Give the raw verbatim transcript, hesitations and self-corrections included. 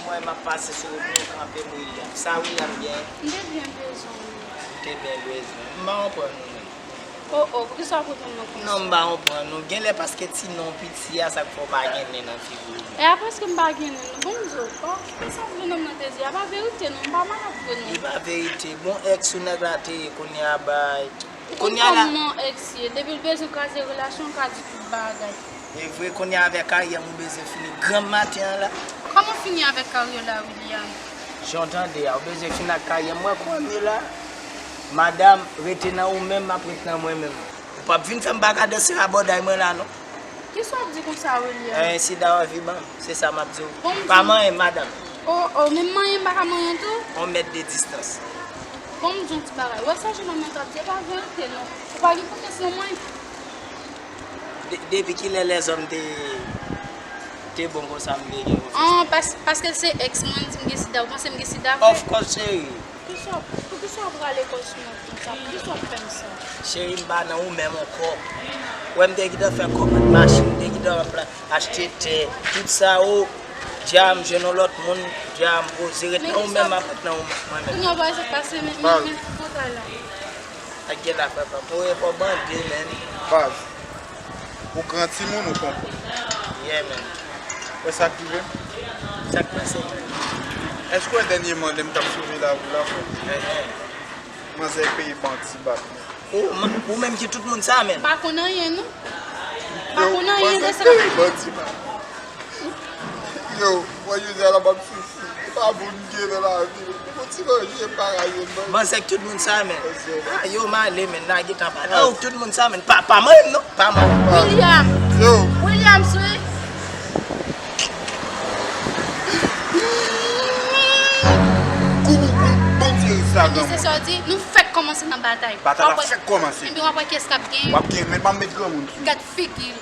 Mwen, m ap pase sou wout nou, kanpe m, William. Sa William gen? M te byen bezwen ou. M te byen bezwen. M pa konprann ou menm. O, o, poukisa w ap reponn mwen konsa? Non, m pa konprann ou. Genlè paske ti non piti a, sa k fè w pa gen nen nan figi w. E apre, èske m pa gen nen? Non, bon, m di w, pa, sa vre nonm nan te di a, pa verite non, m pa malad vre non. Li pa verite. Bon, èks ou nèg la te ye, kounye a bay. Ou konn kòman èks ye, depi l bezwen kraze relasyon, l ka di tout bagay. E vre, kounye a avèk Ariel ou bezwen fini granm maten an la. Kòman fini avèk Ariel la, William? Jan w tande a, ou bezwen fini ak Ariel, m wè kòm ye la. Madanm, rete nan ou menm, m ap ret nan mwen menm. Ou p ap vin fè m pa ka danse rabòday mwen la non. Kisa w ap di konsa, William? Enyen sida w anvi ban m, se sa m ap di w. Pa manyen m, madanm. O, o, menm manyen m pa ka manyen w tou? On mèt de distans. Bon, m di w yon ti bagay. Ou wè sa jenòm nan t ap di a, e pa verite non. Ou pa gen konfyans nan mwen. Depi kilè lèzòm te te bon konsa m te gen konfyans? An, paske l se èks mwen, l di m gen sida. Ou panse m gen sida vre? Of course, cheri. Poukisa w poukisa w ap rale kò sou mwen konsa? Poukisa w ap fè m sa? Cheri, m pa nan ou menm ankò. Ou wè m te gentan fè kòmand machin, m te gentan achte tè, tout sa, o, dja m jwenn yon lòt moun, dja m poze, ret nan ou menm, m ap ret nan ou mwen menm. Kounye a w wè sa k pase, men, men, men, kontra la. Ak gen la frè pa m. Ou e fò bande, menn. Baz. Ou gran timoun, ou konprann. Yeah, menn. Wè sa k rive m? Sa k pase, menn? Èske w wè dènyèman, lè m t ap sove lavi w la, frè m? Manzè peye ban ti bak, menn. Ou, ou menm ki tout moun sa, menn. M pa konn anyen, non. M pa konn anyen de sa. Yo, manzè peye ban ti bak. Yo, mwen jodi a la m ap soufri. E pa bon m gen nan lavi. Yon ti manje m pa ka jwenn manje. Manzè k tout moun sa, menn. Ah, yo, m ale, menn. Lage tan pa. Oh, tout moun sa, menn. Pa, pa manyen m, non. Pa manyen m. William! Yo! William, swe! Kou, kou, kou, bon ti ris la, granmoun. Se sa w di, nou fèk kòmanse nan batay. Batay la fèk kòmanse. Epi w ap wè kiyès k ap genyen. W ap genyen, men pa met granmoun sou. Gad figi l.